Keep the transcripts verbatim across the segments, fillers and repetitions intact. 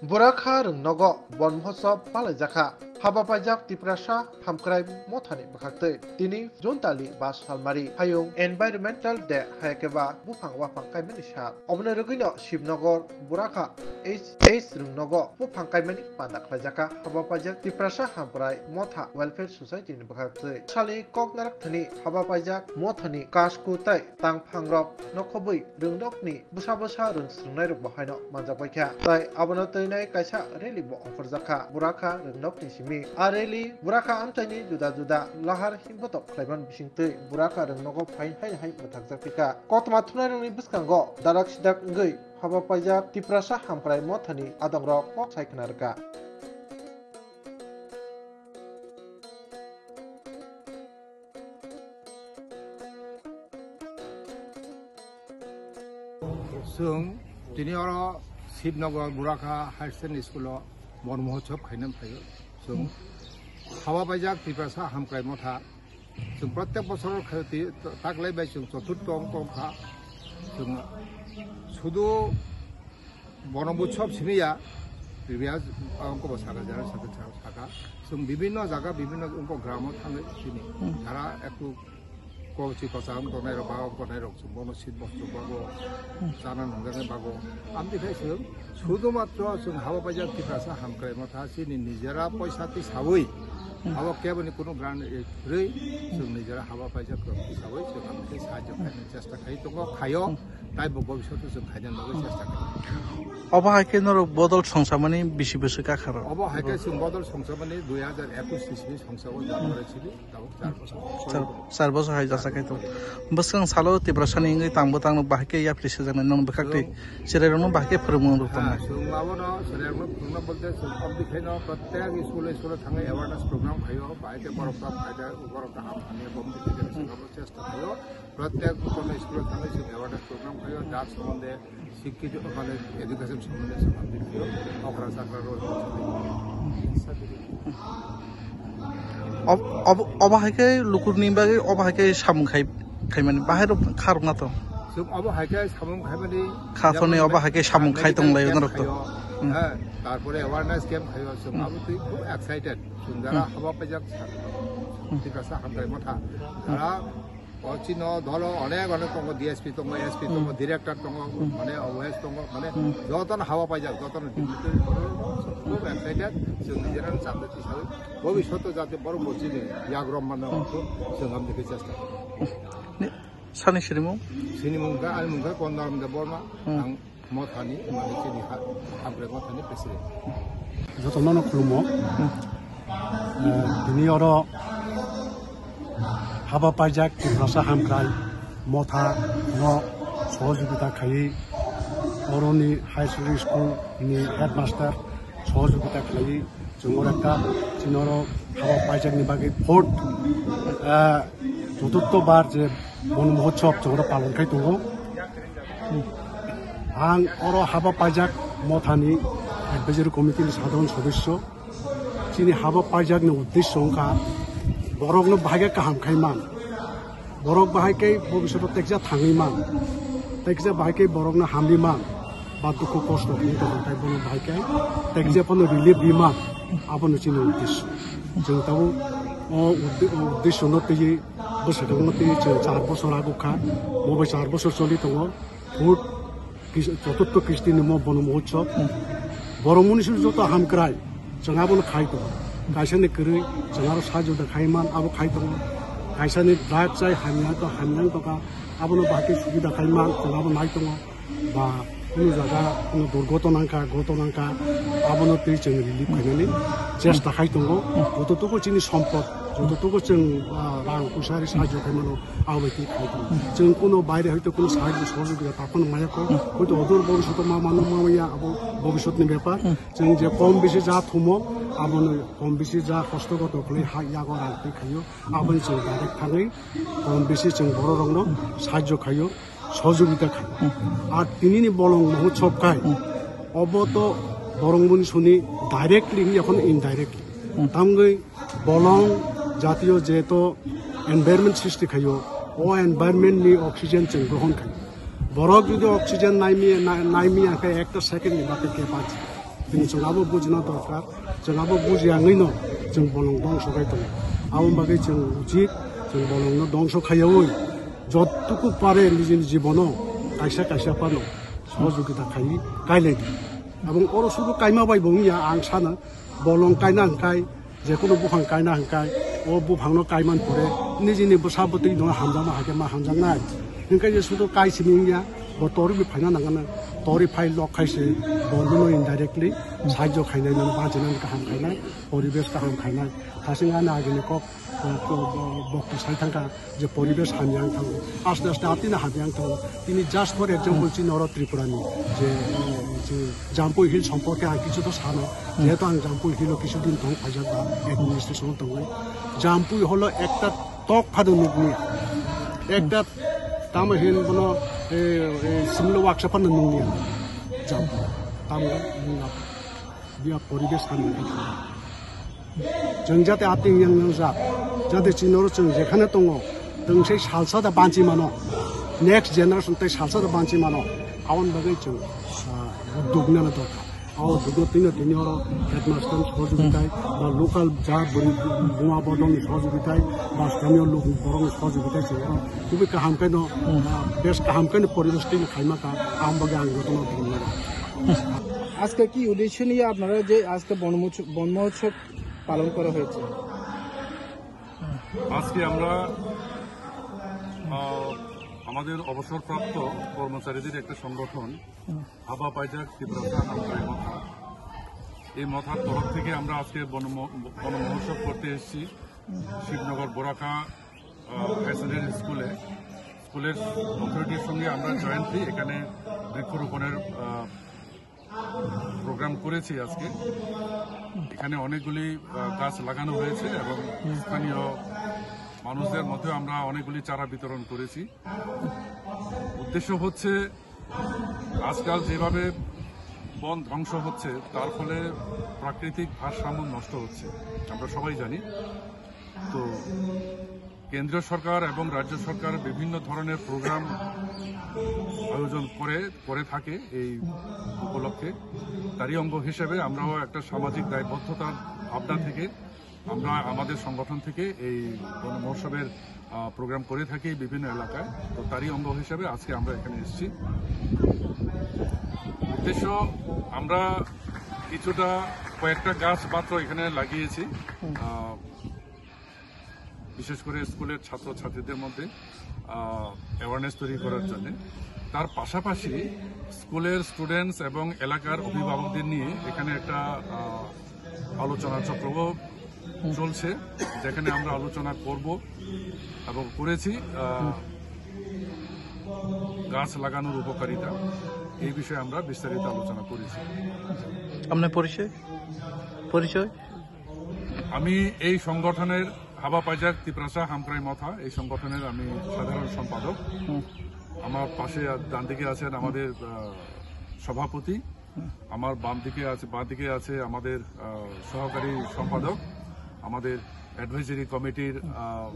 Burakha rwngnogo Bon Mohotsov palaijakha. Haba paijak Tiprasa Hamkrai Mothani bwkhaktwi. Tini June tali ba salmari hayung Environmental Day hayakhe ba buphang waphang kaimani sal. Oboni rwgwino Shibnogor Burakha H H rwngnogo buphang kaimani panda khlaijakha. Haba paijak Tiprasa Hamkrai Motha Welfare Society ni bwkhaktwi. Salni kok narak thani haba paijak Mothani kasku tei tangphangrok nokhobwi rwngnokni bwsa bwsa rwng swrwngnairokbo haino manjakbaikha. Tai abono twinai kaisa rally bo ongkhorjakha Burakha rwngnokni simi. A rally Burakha amchaini juda juda lahar himbotok khlaiman bisingtwi Burakha rwngnogo phai hai hai mwthakjak phikha. Kothoma thunairokni bwskango darak sidak wngwi haba paijak Tiprasa Hamkrai Mothani adongrok kok sai khna rwkha. Chwng tini oro Shibnogor Burakha Higher Secondary School o Bon Mohotsov khaina phaio. Chwng haba paijak Tiprasa Hamkrai Motha. Chwng protek bosor khaio, taklai bai chwng choturtho ongkha ongkha. Chwng sudu Bon Mohotsov simi ya, previous, ah, ongko bo saka, jara saka, saka, saka. Chwng bibinno jaga, bibinno ongko gramo thangwi sini. Hmm. Jara ektu kochi kocha ong tongnai rok, ba ong tongnai rok, chwng bono sit bostok bago, hmm, chana nungjaknai bago. Amtwi khai chwng, sudumatro chwng haba paijak Tiprasa Hamkrai Motha chini nijera poisa tisawi, hmm, abo keboni kunu grant, eh, kwrwi, chwng nijera haba paijak rok tisawi, chwng amtwi sahajyo khaina chesta khai tongo, khaio. Hmm. Tai bo bobishoto chwng khaina bagwi chesta khlaio. Obo hai khe norok bodol songchamani bisi bwswk kha rw? Obo hai khe chwng bodol songchamani dui hajar ekush ni simi songchao January simi tabuk char bosor. Char, char bosor hai jasa khai tongo. Bwskang salo Tiprasani wngwi tangbo tangno bahai khe yapri sijaknai, nono bwkhaktwi chwng chwrairokno bahai khe phwrwngmung rw tongnai. Ha, chwng abono chwrairokno phwrwngna bolte chwng obdi khaino protek school school o thangwi awareness program khaio, bahai khe borok kha phaida borok kaham hamya bomdi khe chwng abo chesta khaio. Protek joto school o thangwi chwng awareness program khaio, jat somonde, sikkito, mane education somonde chwng hamdi khaio, okra chakra rw. Ob-, ob-, obo hai khe lukurni bagwi obo hai khe samung khai, khaimani bahai rok kharokna to. Chwng obo hai khe samung khaimani kha thoni jemon obo hai khe samung khai tonglai khaio, norok to. Hmm. He, tarpore awareness camp khaio, chwng abo twi khub excited. Chwng jara haba paijak sa-, Tiprasa Hamkrai Motha. Jara O chino dolo onek onek tongo, D S P tongo, S P tongo, director tongo, mane O S tongo, mane jotono haba paijak, jotono dignitary borok khub excited, chwng nijera chakri tisawi. Bobishoto jate borok bo chini yagrok mano, chwng hamni khe chesta. Ni, sani sirimo? Sini mungkha, ani mungkha Kondaram Debbarma, ang Mothani, mane chini ha, Hamkrai Mothani president. Jotono no khulumo. Eh, tini oro haba paijak Tiprasa Hamkrai Motha no sohojogita khaiwi, oroni high secondary school ni headmaster sohojogita khaiwi, chwng oro ekta chini oro haba paijak ni bagwi fourth, eh, choturtho bar je Bon Mohotsov chwng oro palon khai tongo. Ang oro haba paijak Mothani advisory committee ni sadharon sodosyo. Chini haba paijak ni uddesyo wngkha borokno bahai khe kaham khai man, borok bahai khe bobishoto tekja thangwi man, tekja bahai khe borokno hamri man, ba dukhu kosto wngwi tongkha khai bono bahai khe tekja phano relief ri man, abono chini uddesyo. Chwng tabuk o udde-, uddesyo no twiwi bwswk no twiwi chwng char bosor agukha, bo bai char bosor choli tongo. Fourth Kis-, choturtho Kisti ni mo Bon Mohotsov. Borok muni suri joto Hamkrai, chwng abono khai tongo. Kaisa ni kwrwi chwng aro sajwda khai man, abo khai tongo. Kaisa ni drug chai hamya to hamya tongkha, abono bahai khe subida khai man, chwng abo nai tongo. Ba kunu jaga kunu durgotona wngkha, gotona wngkha, abono twi chwng relief khainani chesta khai tongo. Jototuku chini sompot, jototuku chwng, ah, rang puisa ri sahajyo khai mano, abo bai twi khai tongo. Chwng kuno baire hoito kuno sahajyo sohojogita taphano maya kho, hoito odor bobishoto ma mano ma maya, abo bobishotni bepar. Chwng je kom bisi ja thumo, abono kom bisi ja hostogoto khlai ha yago rang twi khaio, aboni chwng direct thangwi kom bisi chwng bororokno sahajyo khaio. Sohojogita khai. Ar tinini bolong Mohotsov khai, obo to borong muni suni directly wngya phano indirectly. Tamgwi bolong jatiyo jeto environment srishti khaio, o environment ni oxygen chwng grohon khai. Borok jodi oxygen naimi, na-, naimi angkhe ekta second ni bagwi khe baji. Chwng abo bujina dorkar, chwng abo bujiya wngwi no chwng bolong dongso khai tongo. Abo bagwi chwng uchit chwng bolong no dongso khaiyawi jottuku pare nijini jibono kaisa kaisa phano sohojogita khaiwi kailai di. Abong oro sudu kaima bai bo wngya ang sana bolong kaina hwnkhe je kono buphang kaina hwnkhe o buphang no kaiman pore nijini bwsa bwtwi no hamjakma hakhe ma hamjaknai. Hwnkhe je sudu kai simi wngya bo torwi phaina nangana torwi phai lok khai se bo no indirectly sahajyo khainai no bachina kaham khainai poribesh kaham khainai. Hasing ani agini kok bokti sai thangkha je poribesh hamya wng thango, aste aste atino hamya wng thango. Tini just for example chini oro Tripura ni je je Jampui Hill somporke ang kichu to sana, jehetu ang Jampui Hill o kichu din tong phaijak ba administration o tongwi. Jampui Hill o ekta tok phado nukni ekta tamo hin bono simlo waksa phano nungni Jampui tamo nungna biya poribesh hamya wng thango. Chwng jate ating yang yang jak, jate chini oro chwng jekhane tongo, chwng sei salsa da banchi mano, next generation tei salsa da banchi mano, aboni bagwi chwng, ah, dugna na dorkar. Abo dugno tino tini oro headmaster ni sohojogitai, ba local ja buri buma bodol ni sohojogitai, ba sthaniyo lok borok ni sohojogitai chwng oro kubui kaham khe no, ah, bes kaham khe no poribesh tini khaima kha, aboni bagwi ang jotono dugna. আজকে কি উদ্দেশ্য নিয়ে আপনারা যে আজকে বনমোচ-, বন মহোৎসব পালন করা হয়েছে? আজকে আমরা, আহ, আমাদের অবসরপ্রাপ্ত কর্মচারীদের একটা সংগঠন, হাবা পাইজাক তিপ্রাসা হামক্রাই মথা, এই মথার তরফ থেকে আমরা আজকে বনম-, বন মহোৎসব করতে এসেছি শিবনগর বোরাকা, আহ, হায়ার সেকেন্ডারি স্কুলে। স্কুলের অথরিটির সঙ্গে আমরা জয়েন্টলি এখানে বৃক্ষরোপণের, আহ, প্রোগ্রাম করেছি আজকে। এখানে অনেকগুলি, আহ, গাছ লাগানো হয়েছে এবং স্থানীয় মানুষদের মধ্যে আমরা অনেকগুলি চারা বিতরণ করেছি। উদ্দেশ্য হচ্ছে আজকাল যেভাবে বন ধ্বংস হচ্ছে, তার ফলে প্রাকৃতিক ভারসাম্য নষ্ট হচ্ছে, আমরা সবাই জানি। তো কেন্দ্রীয় সরকার এবং রাজ্য সরকার বিভিন্ন ধরনের প্রোগ্রাম আয়োজন করে, করে থাকে এই উপলক্ষে। তারই অঙ্গ হিসেবে আমরাও একটা সামাজিক দায়বদ্ধতার ভাবনা থেকে আমরা আমাদের সংগঠন থেকে এই বন মহোৎসবের, আহ, প্রোগ্রাম করে থাকি বিভিন্ন এলাকায়। তো তারই অঙ্গ হিসেবে আজকে আমরা এখানে এসেছি। উদ্দেশ্য, আমরা কিছুটা কয়েকটা গাছ মাত্র এখানে লাগিয়েছি। আহ, বিশেষ করে স্কুলের ছাত্রছাত্রীদের মধ্যে, আহ, অ্যাওয়ারনেস তৈরি করার জন্য। তার পাশাপাশি স্কুলের স্টুডেন্টস এবং এলাকার অভিভাবকদের নিয়ে এখানে একটা, আহ, আলোচনা চক্রও চলছে, যেখানে আমরা আলোচনা করব এবং করেছি, আহ, গাছ লাগানোর উপকারিতা, এই বিষয়ে আমরা বিস্তারিত আলোচনা করেছি। আপনার পরিচয়? পরিচয়? আমি এই সংগঠনের, হাবা পাইজাক তিপ্রাসা হামক্রাই মথা, এই সংগঠনের আমি সাধারণ সম্পাদক। হুম। আমার পাশে আর ডান দিকে আছেন আমাদের, আহ, সভাপতি। হুম। আমার বাম দিকে আছে, বাঁ দিকে আছে আমাদের, আহ, সহকারী সম্পাদক, আমাদের অ্যাডভাইজারি কমিটির, আহ,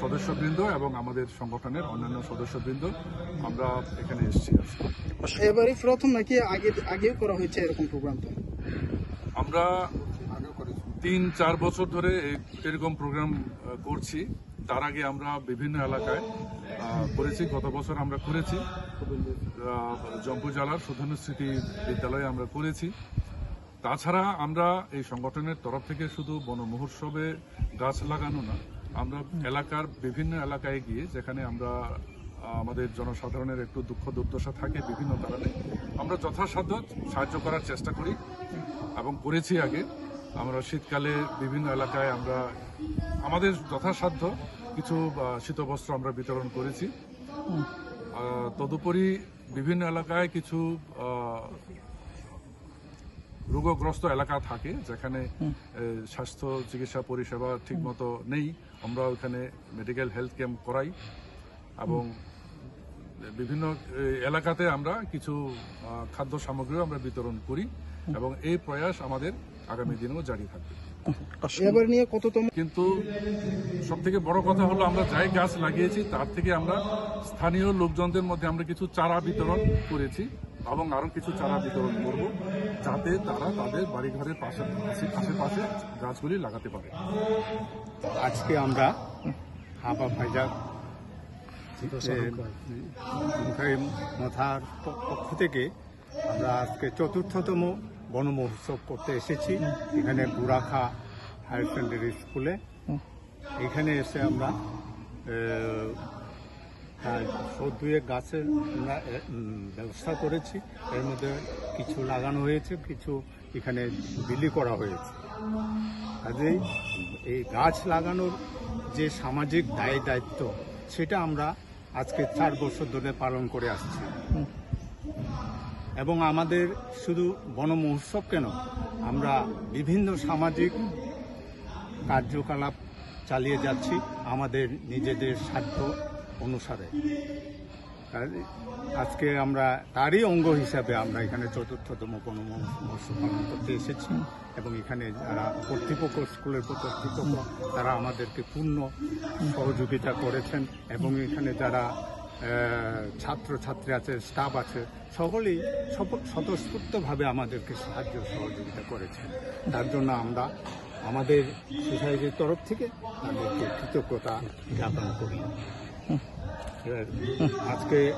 সদস্যবৃন্দ এবং আমাদের সংগঠনের অন্যান্য সদস্যবৃন্দ। আমরা এখানে এসেছি আজকে। এবারই প্রথম নাকি আগে, আগেও করা হয়েছে এরকম প্রোগ্রাম? তো আমরা তিন চার বছর ধরে এই, এরকম প্রোগ্রাম, আহ, করছি। তার আগে আমরা বিভিন্ন এলাকায়, আহ, করেছি। গত বছর আমরা করেছি, আহ, জম্পুইজলার সুধন্য স্মৃতি বিদ্যালয়ে আমরা করেছি। তাছাড়া আমরা এই সংগঠনের তরফ থেকে শুধু বন মহোৎসবে গাছ লাগানো না, আমরা এলাকার বিভিন্ন এলাকায় গিয়ে যেখানে আমরা, আহ, আমাদের জনসাধারণের একটু দুঃখ দুর্দশা থাকে বিভিন্ন কারণে, আমরা যথাসাধ্য সাহায্য করার চেষ্টা করি এবং করেছি আগে। আমরা শীতকালে বিভিন্ন এলাকায় আমরা আমাদের যথাসাধ্য কিছু, আহ, শীতবস্ত্র আমরা বিতরণ করেছি। আহ, তদুপরি বিভিন্ন এলাকায় কিছু, আহ, রোগগ্রস্ত এলাকা থাকে, যেখানে, এ, স্বাস্থ্য চিকিৎসা পরিষেবা ঠিকমতো নেই, আমরা ওখানে মেডিকেল হেলথ ক্যাম্প করাই এবং বিভিন্ন, এ, এলাকাতে আমরা কিছু, আহ, খাদ্য সামগ্রীও আমরা বিতরণ করি এবং এই প্রয়াস আমাদের আগামী দিনেও জারি থাকবে। এবার নিয়ে কততম? কিন্তু সব থেকে বড় কথা হলো, আমরা যাই গাছ লাগিয়েছি, তার থেকে আমরা স্থানীয় লোকজনদের মধ্যে আমরা কিছু চারা বিতরণ করেছি। এবং আরো কিছু চারা বিতরণ করব, যাতে তারা তাদের বাড়িঘরের পাশে, আশে-, আশেপাশে গাছগুলি লাগাতে পারে। আজকে আমরা হাবা ফাইজা, এ, মুখাই মথার প-, পক্ষ থেকে আমরা আজকে চতুর্থতম বন মহোৎসব করতে এসেছি এখানে বুরাখা হায়ার সেকেন্ডারি স্কুলে। এখানে এসে আমরা, এ, প্রায় শো দুয়েক গাছের আমরা, এ, উম, ব্যবস্থা করেছি। এর মধ্যে কিছু লাগানো হয়েছে, কিছু এখানে বিলি করা হয়েছে। কাজেই এই গাছ লাগানোর যে সামাজিক দায় দায়িত্ব, সেটা আমরা আজকে চার বছর ধরে পালন করে আসছি। এবং আমাদের শুধু বন মহোৎসব কেন, আমরা বিভিন্ন সামাজিক কার্যকলাপ চালিয়ে যাচ্ছি আমাদের নিজেদের সাধ্য অনুসারে। আর আজকে আমরা তারই অঙ্গ হিসাবে আমরা এখানে চতুর্থতম বন মহোৎসব পালন করতে এসেছি। এবং এখানে যারা কর্তৃপক্ষ, স্কুলের কর্তৃপক্ষ, তারা আমাদেরকে পূর্ণ সহযোগিতা করেছেন। এবং এখানে যারা, আহ, ছাত্র ছাত্রী আছে, স্টাফ আছে, সকলেই স্বপ-, স্বতঃস্ফূর্তভাবে আমাদেরকে সাহায্য সহযোগিতা করেছেন। তার জন্য আমরা আমাদের সোসাইটির তরফ থেকে তাদেরকে কৃতজ্ঞতা জ্ঞাপন করি। এবার আজকে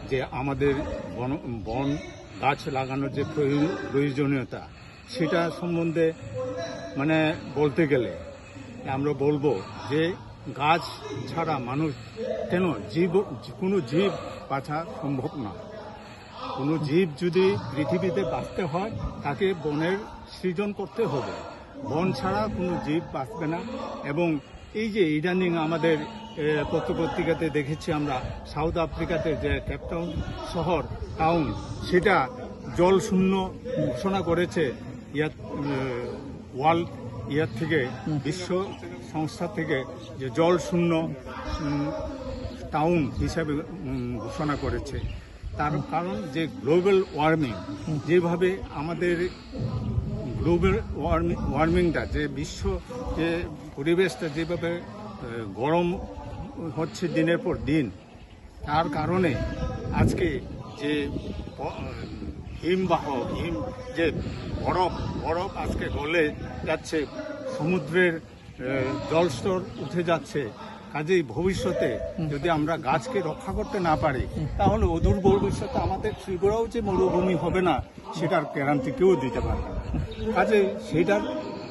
যে আমাদের বন, বন গাছ লাগানোর যে প্রয়ো-, প্রয়োজনীয়তা, সেটা সম্বন্ধে মানে বলতে গেলে আমরা বলবো যে গাছ ছাড়া মানুষ কেন জীব, কোনো জীব বাঁচা সম্ভব না। কোনো জীব যদি পৃথিবীতে বাঁচতে হয়, তাকে বনের সৃজন করতে হবে। বন ছাড়া কোনো জীব বাঁচবে না। এবং এই যে ইদানিং আমাদের, এ, পত্র পত্রিকাতে দেখেছি আমরা, সাউথ আফ্রিকাতে যে কেপটাউন শহর, টাউন, সেটা জল শূন্য ঘোষণা করেছে ইয়াত, এ, ওয়ার্ল্ড ইয়ার থেকে, বিশ্ব সংস্থা থেকে, যে জল শূন্য, উম, টাউন হিসাবে, উম, ঘোষণা করেছে। তার কারণ যে গ্লোবাল ওয়ার্মিং, যেভাবে আমাদের গ্লোবাল ওয়ার্মিং, ওয়ার্মিংটা, যে বিশ্ব, যে পরিবেশটা যেভাবে, আহ, গরম হচ্ছে দিনের পর দিন, তার কারণে আজকে যে ব-, হিমবাহ, হিম, যে বরফ, বরফ আজকে গলে যাচ্ছে, সমুদ্রের, আহ, জলস্তর উঠে যাচ্ছে। কাজেই ভবিষ্যতে যদি আমরা গাছকে রক্ষা করতে না পারি, তাহলে অদূর ভবিষ্যতে আমাদের ত্রিপুরাও যে মরুভূমি হবে না, সেটার গ্যারান্টি কেউ দিতে পারবে না। কাজেই সেটার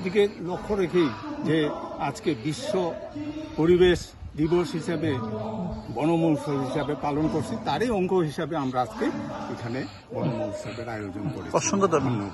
দিকে লক্ষ্য রেখেই যে আজকে বিশ্ব পরিবেশ দিবস হিসাবে, বন মহোৎসব হিসাবে পালন করছি, তারই অঙ্গ হিসাবে আমরা আজকে এখানে বন মহোৎসবের আয়োজন করেছি। অসংখ্য ধন্যবাদ। ধন্যবাদ।